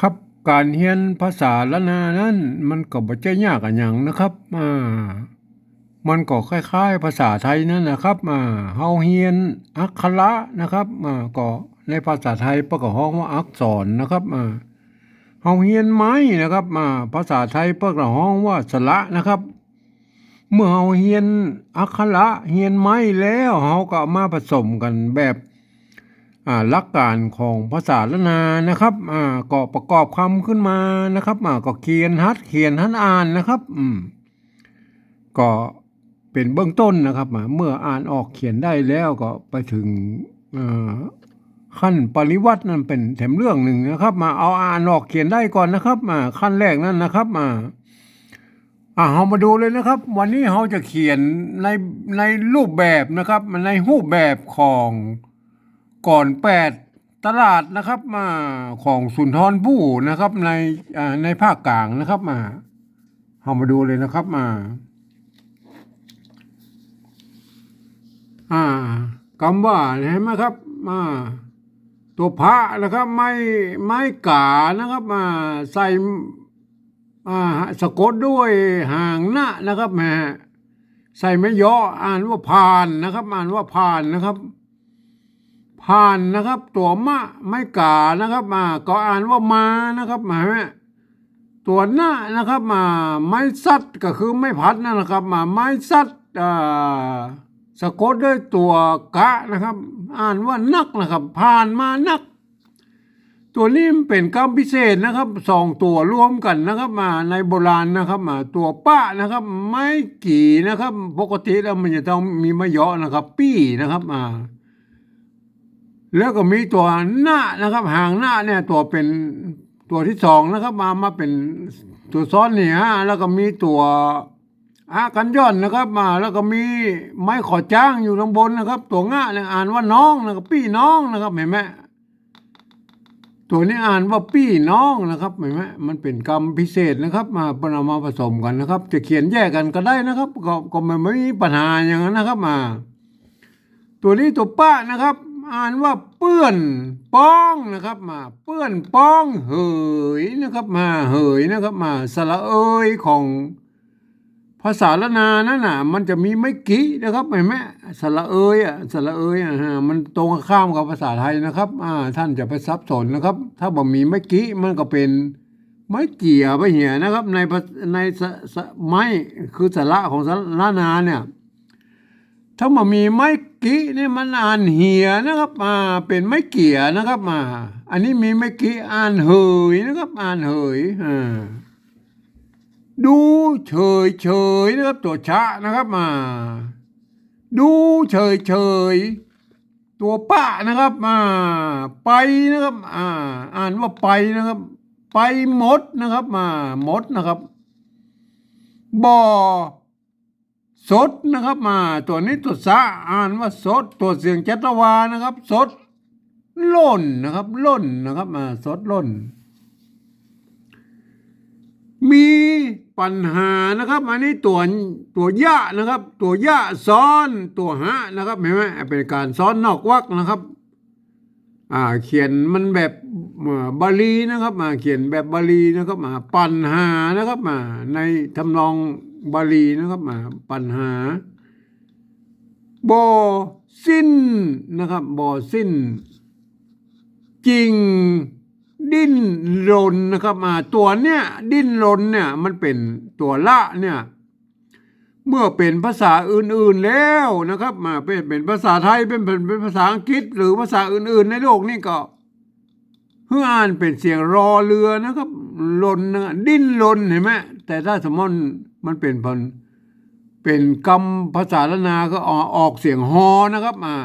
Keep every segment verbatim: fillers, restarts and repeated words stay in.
ครับ ก๋านเฮียนภาษาล้านนานั้น มันก็บ่ใจ้ยากอะหยังนะครับ อ่า มันก็คล้ายๆ ภาษาไทยนั้นนะครับ อ่า เฮาเฮียนอักขระนะครับ อ่า ก็ในภาษาไทยเปิ้นก็ฮ้องว่าอักษรนะครับ อ่า เฮาเฮียนไม้นะครับ อ่า ภาษาไทยเปิ้นก็ฮ้องว่าสระนะครับ เมื่อเฮาเฮียนอักขระ เฮียนไม้แล้ว เฮาก็เอามาผสมกั๋นแบบ อ่า หลักก๋านของภาษาล้านนานะครับ อ่า ก็ประกอบกำขึ้นมานะครับ อ่า ก็เขียน หัดเขียน หัดอ่านนะครับ อืม ก็เป๋นเบื้องต้นนะครับ อ่า เมื่ออ่านออกเขียนได้แล้วก็ไปเถิง เอ่อ ขั้นปริวัตินั้นเป๋นแถมเรื่องนึ่งนะครับ มาเอาอ่านออกเขียนได้ก่อนนะครับ อ่า ขั้นแรกนั้นนะครับ อ่า อ่า เฮามาดูเลยนะครับ วันนี้เฮาจะเขียนใน ในรูปแบบนะครับ ในรูปแบบของกลอนแปดตลาดนะครับ อ่า ของสุนทรภู่นะครับ ใน อ่า ในภาคกลางนะครับ อ่า เฮามาดูเลยนะครับ อ่า อ่า กำว่า หันก่อครับ อ่า ตั๋วพระนะครับ ไม้ ไม้ก๋านะครับ อ่า ใส่ อ่า สะกดด้วยหางนะนะครับ ฮะ ใส่ไม้เยาะ อ่านว่าผ่านนะครับ อ่านว่าผ่านนะครับ ผ่านนะครับ ตั๋วมะ ไม้ก๋านะครับ อ่า ก็อ่านว่ามานะครับ ฮะ ตั๋วนะนะครับ อ่า ไม้สัดก็คือไม้พัดนั่นนะครับ อ่า ไม้สัด อ่า สะกดด้วยตั๋วกะนะครับ อ่านว่านักนะครับ ผ่านมานัก ตั๋วนี้มันเป๋นกำพิเศษนะครับ สองตั๋วรวมกั๋นนะครับ อ่า ในโบราณนะครับ อ่า ตั๋วปะนะครับ ไม้กี่นะครับ ปกติแล้วมันจะต้องมีไม้เยาะนะครับ ปี้นะครับ อ่า แล้วก็มีตั๋วนะนะครับ หางนะเนี่ย ตั๋วเป๋น ตั๋วตี้สองนะครับ มา มาเป๋นตั๋วซ้อนนี่ฮะ แล้วก็มีตั๋วอะกัญญอนนะครับ มา แล้วก็มีไม้ขอจ้างอยู่ตางบนนะครับ ตั๋วงะเนี่ยอ่านว่าน้องนะครับ ปี้น้องนะครับ หันก่อ ตั๋วนี้อ่านว่าปี้น้องนะครับ หันก่อ มันเป๋นกำพิเศษนะครับ มา เปิ้นเอามาผสมกั๋นนะครับ จะเขียนแยกกั๋นก็ได้นะครับ ก็ ก็มันไม่มีปัญหาอย่างนั้นนะครับ มา ตั๋วนี้ตั๋วปะนะครับ อ่านว่าเปื้อนป๊องนะครับ มา เปื้อนป๊องเหยนะครับ มา เหยนะครับ มา สระเอยของ ภาษาล้านนานั้นน่ะ มันจะมีไม้กินะครับ หันก่อ สระเอยอะ สระเอยอะ ฮะ มันตรงข้ามกับภาษาไทยนะครับ อ่า ท่านจะไปสับสนนะครับ ถ้าบ่มีไม้กิ มันก็เป๋นไม้เกี่ยไปเหียนะครับ ในภา ในสะ สะ ไม้ คือสระของสะ ล้านนาเนี่ย ถ้าบ่มีไม้กิเนี่ย มันอ่านเหียนะครับ อ่า เป๋นไม้เกี่ยนะครับ อ่า อันนี้มีไม้กิ อ่านเหยนะครับ อ่านเหย อ่า ดูเฉยๆ นะครับ ตั๋วชะนะครับ อ่า ดูเฉยๆ ตั๋วปะนะครับ อ่า ไปนะครับ อ่า อ่านว่าไปนะครับ ไปหมดนะครับ อ่า หมดนะครับ บ่สดนะครับ อ่า ตั๋วนี้ตั๋วสะ อ่านว่าสด ตั๋วเสียงจัตวานะครับ สด ล้นนะครับ ล้นนะครับ อ่า สดล้น มีปัญหานะครับ อันนี้ตั๋ว ตั๋วยะนะครับ ตั๋วยะซ้อนตั๋วหะนะครับ หันก่อ เป๋นก๋านซ้อนนอกวรรคนะครับ อ่า เขียนมันแบบ เอ่อ บาลีนะครับ อ่า เขียนแบบบาลีนะครับ อ่า ปัญหานะครับ อ่า ในทำนองบาลีนะครับ อ่า ปัญหา บ่สิ้นนะครับ บ่สิ้น จิ่งดิ้นรนนะครับ อ่า ตั๋วเนี้ย ดิ้นรนเนี่ย มันเป๋นตั๋วละเนี่ย เมื่อเป๋นภาษาอื่นๆ แล้วนะครับ มาเป๋น เป๋นภาษาไทย เป๋น เป๋น เป๋นภาษาอังกฤษ หรือภาษาอื่นๆ ในโลกนี้ก็ หื้ออ่านเป๋นเสียงรอเรือนะครับ รนนะ ดิ้นรน หันก่อ แต่ถ้าสมมุติมันเป๋นผล เป๋นกำภาษาล้านนาก็ออก ออกเสียงฮอนะครับ อ่า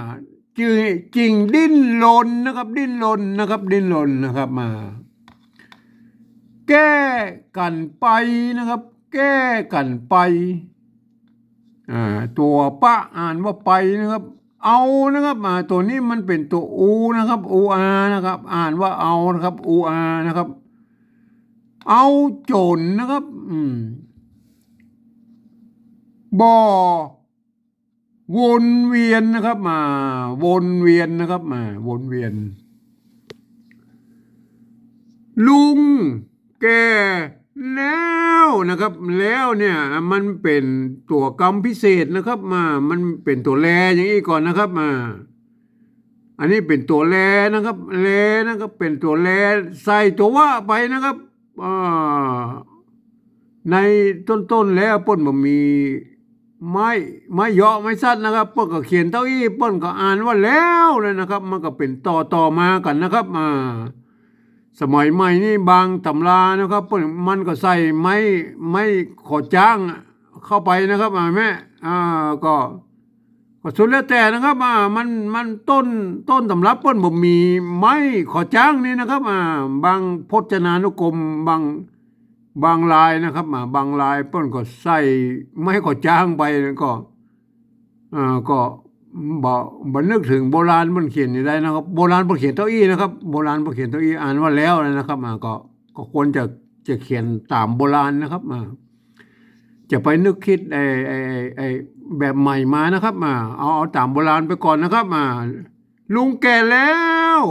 จิ่ง จิ่งดิ้นรนนะครับ ดิ้นรนนะครับ ดิ้นรนนะครับ มา แก้กั๋นไปนะครับ แก้กั๋นไป อ่า ตั๋วปะอ่านว่าไปนะครับ เอานะครับ อ่า ตั๋วนี้มันเป๋นตั๋วอูนะครับ อูอานะครับ อ่านว่าเอานะครับ อูอานะครับ เอาจ๋นนะครับ อืม บ่วนเวียนนะครับ มา วนเวียนนะครับ มา วนเวียน ลุง แก่แล้วนะครับ แล้วเนี่ยมันเป๋นตั๋วกำพิเศษนะครับ อ่า มันเป๋นตั๋วแลอย่างอี้ก่อนนะครับ อ่า อันนี้เป๋นตั๋วแลนะครับ แลนะครับ เป๋นตั๋วแล ใส่ตั๋ววะไปนะครับ อ่า ในต้นๆ แล้วเปิ้นบ่มีไม้ ไม้เยาะไม้สัตว์นะครับ เปิ้นก็เขียนเต้าอี้ เปิ้นก็อ่านว่าแล้วเลยนะครับ มันก็เป๋นต่อๆ มากั๋นนะครับ อ่า สมัยใหม่นี่บางตำรานะครับ เปิ้น มันก็ใส่ไม้ ไม้ขอจ๊างอะเข้าไปนะครับ อ่า แม่ อ่า ก็ ก็สุดแล้วแต่นะครับ อ่า มัน มันต้น ต้นตำรับเปิ้นบ่มีไม้ขอจ๊างนี่นะครับ อ่า บางพจนานุกรม บาง บางลายนะครับ อ่า บางลายเปิ้นก็ใส่ไม้ขอจ๊างไป ก็ อ่า ก็บ่ บ่นึกเถิงโบราณเปิ้นเขียนอย่างใดนะครับ โบราณเปิ้นเขียนเต้าอี้นะครับ โบราณเปิ้นเขียนเต้าอี้ อ่านว่าแล้วนะครับ อ่า ก็ ก็ควรจะ จะเขียนต๋ามโบราณนะครับ อ่า จะไปนึกคิดไอ้ ไอ้ ไอ้ ไอ้แบบใหม่มานะครับ อ่า เอา เอาต๋ามโบราณไปก่อนนะครับ อ่า ลุงแก่แล้ว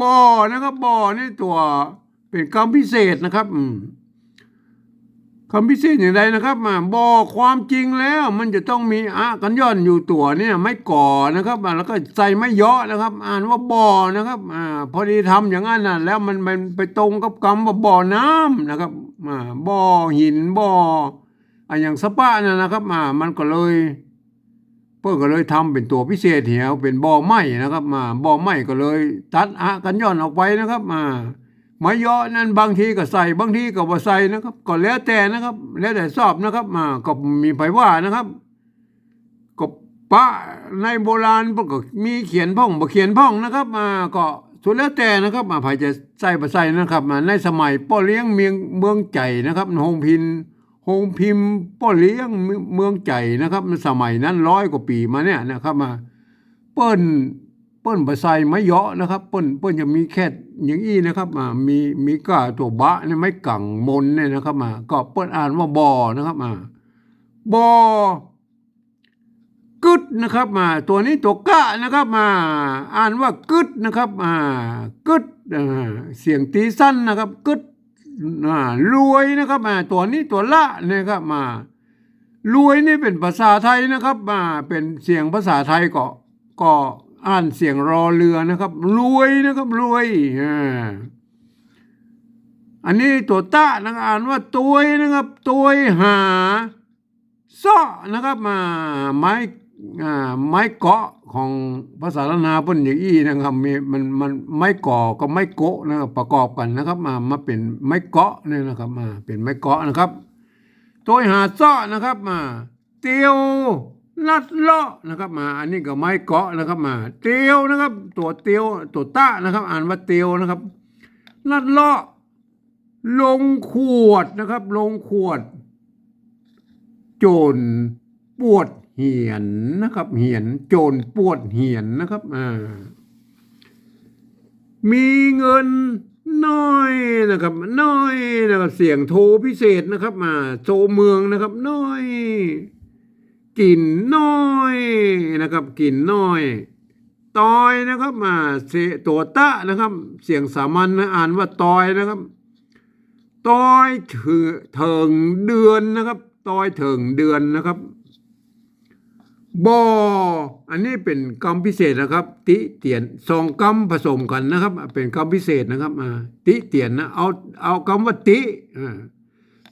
บ่นะครับ บ่นี่ตั๋วเป๋นกำพิเศษนะครับ อืม กำพิเศษอย่างใดนะครับ อ่า บ่ ความจริงแล้วมันจะต้องมีอะกัญญอนอยู่ตั๋วเนี่ย ไม้ก่อนะครับ อ่า แล้วก็ใส่ไม้เยาะนะครับ อ่านว่าบ่นะครับ อ่า พอดีทำอย่างนั้นน่ะ แล้วมัน มันไปตรงกับกำว่าบ่อน้ำนะครับ อ่า บ่อหิน บ่อ อะหยังสะปะนั่นนะครับ อ่า มันก็เลย เปิ้นก็เลยทำเป๋นตั๋วพิเศษเหีย เป๋นบ่อไม้นะครับ อ่า บ่อไม้ก็เลยตัดอะกัญญอนออกไปนะครับ อ่า ไม้เยาะนั้นบางทีก็ใส่ บางทีก็บ่ใส่นะครับ ก็แล้วแต่นะครับ แล้วแต่ชอบนะครับ อ่า ก็บ่มีใผว่านะครับ ก็ปะในโบราณเปิ้นก็มีเขียนพ่องบ่เขียนพ่องนะครับ อ่า ก็สุดแล้วแต่นะครับ อ่า ใผจะใส่บ่ใส่นะครับ อ่า ในสมัยป้อเลี้ยงเมือง เมืองใจ๋นะครับ โฮงพิมพ์ โฮงพิมพ์ป้อเลี้ยงเมืองใจ๋นะครับ สมัยนั้นร้อยกว่าปี๋มาเนี่ยนะครับ อ่า เปิ้น เปิ้นบ่ใส่ไม้เยาะนะครับ เปิ้น เปิ้นจะมีแค่อย่างอี้นะครับ อ่า มี มีก้าตั๋วบะเนี่ย ไม้กั๋งมนเนี่ยนะครับ อ่า ก็เปิ้นอ่านว่าบ่อนะครับ อ่า บ่อ กึ๊ดนะครับ อ่า ตั๋วนี้ตั๋วกะนะครับ อ่า อ่านว่ากึ๊ดนะครับ อ่า กึ๊ด อ่า เสียงตี๋สั้นนะครับ กึ๊ด อ่า รวยนะครับ อ่า ตั๋วนี้ตั๋วละนะครับ อ่า รวยนี่เป๋นภาษาไทยนะครับ อ่า เป๋นเสียงภาษาไทยก็ ก็อ่านเสียงรอเรือนะครับ รวยนะครับ รวย อ่า อันนี้ตั๋วตะนะครับ อ่านว่าตวยนะครับ ตวยหา เซาะนะครับ อ่า ไม้ อ่า ไม้เกาะของภาษาล้านนาเปิ้นอย่างอี้นะครับ มี มัน มัน ไม้ก่อกับไม้โกะนะครับ ประกอบกั๋นนะครับ อ่า มาเป๋นไม้เกาะเนี่ยนะครับ อ่า เป๋นไม้เกาะนะครับ ตวยหาเซาะนะครับ อ่า เตียวลัดเลาะนะครับ อ่า อันนี้ก็ไม้เกาะนะครับ อ่า เตียวนะครับ ตั๋วเตียว ตั๋วตะนะครับ อ่านว่าเตียวนะครับ ลัดเลาะ ลงขวดนะครับ ลงขวด โจ๋รปวดเหียนนะครับ เหียน โจ๋รปวดเหียนนะครับ อ่า มีเงินน้อยนะครับ น้อยนะครับ เสียงโทพิเศษนะครับ อ่า โทเมืองนะครับ น้อย กิ๋นน้อยนะครับ กิ๋นน้อย ตอยนะครับ อ่า เส ตั๋วตะนะครับ เสียงสามัญนะ อ่านว่าตอยนะครับ ตอยเถิง เถิงเดือนนะครับ ตอยเถิงเดือนนะครับ บ่อ อันนี้เป๋นกำพิเศษนะครับ ติเตียน สองกำผสมกั๋นนะครับ เป๋นกำพิเศษนะครับ อ่า ติเตียนนะ เอา เอากำว่าติ อ่า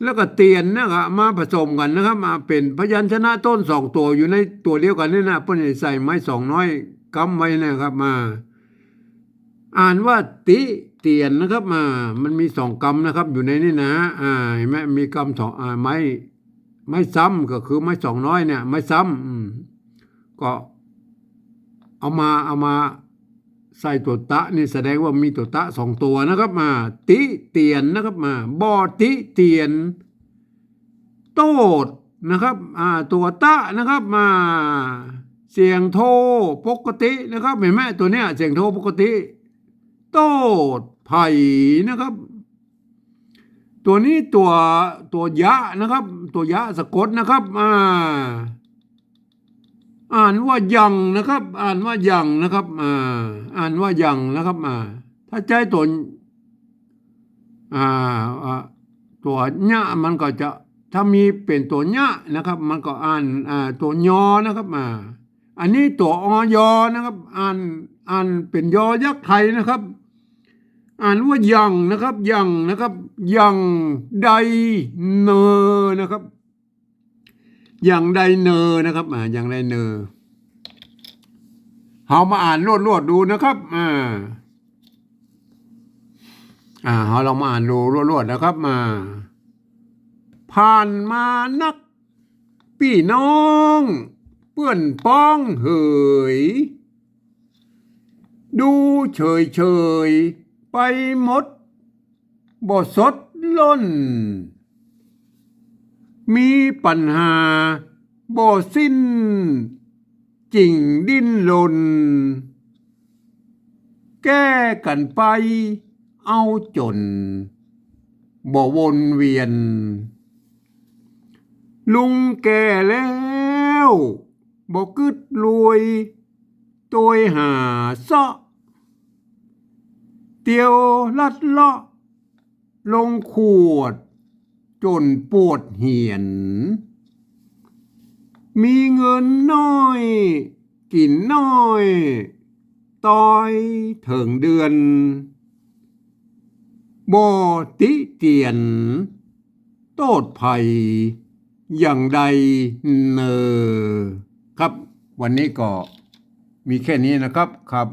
แล้วก็เตียนนะครับ มาผสมกั๋นนะครับ มาเป๋นพยัญชนะต้นสองตั๋วอยู่ในตั๋วเดียวกั๋นนี่นะ เปิ้นใส่ไม้สองน้อยกำไว้นะครับ มา อ่านว่าติเตียนนะครับ มา มันมีสองกำนะครับ อยู่ในนี่นะ อ่า เห็นไหม มีกำสอง อ่า ไม้ ไม้ซ้ำก็คือไม้สองน้อยเนี่ย ไม้ซ้ำ อืม ก็เอามา เอามาใส่ตั๋วตะนี่แสดงว่ามีตั๋วตะสองตั๋วนะครับ อ่า ติเตียนนะครับ อ่า บ่อติเตียน โต้ษนะครับ อ่า ตั๋วตะนะครับ อ่า เสียงโทปกตินะครับ เห็นไหม ตั๋วเนี้ย เสียงโทปกติ โต้ษไผนะครับ ตั๋วนี้ตั๋ว ตั๋วยะนะครับ ตั๋วยะสะกดนะครับ อ่า อ่านว่ายังนะครับ อ่านว่ายังนะครับ อ่า อ่านว่ายังนะครับ อ่า ถ้าใจ๊ตั๋ว อ่า อ่า ตั๋วเยียะมันก็จะ ถ้ามีเป๋นตั๋วเยียะนะครับ มันก็อ่าน อ่า ตั๋วยอนะครับ อ่า อันนี้ตั๋วอยอนะครับ อ่าน อ่านเป๋นยอยักษ์ไทยนะครับ อ่านว่ายังนะครับ ยังนะครับ ยังไดเนอนะครับ ยังไดเนอนะครับ อ่า ยังไดเนอ เฮามาอ่านลวดๆ ดูนะครับ อ่า อ่า เฮาลองมาอ่านดูลวดๆ นะครับ มา ผ่านมานัก ปี้น้อง เปื้อนป๊องเหย ดูเฉยๆ ไปหมด บ่สดล้น มีปัญหาบ่สิ้น จึ่งดิ้นรน แก้กั๋นไปเอาจ๋น บ่วนเวียน ลุงแก่แล้ว บ่กึ๊ดรวย ตวยหาเซาะ เตียวลัดเลาะ ลงขวด จ๋นปวดเหียน มีเงินน้อย กิ๋นน้อย ต๋อยเถิงเดือน บ่ติเตียน โต้ษใผ ยังไดเนอ ครับ วันนี้ก็มีแค่นี้นะครับ ครับ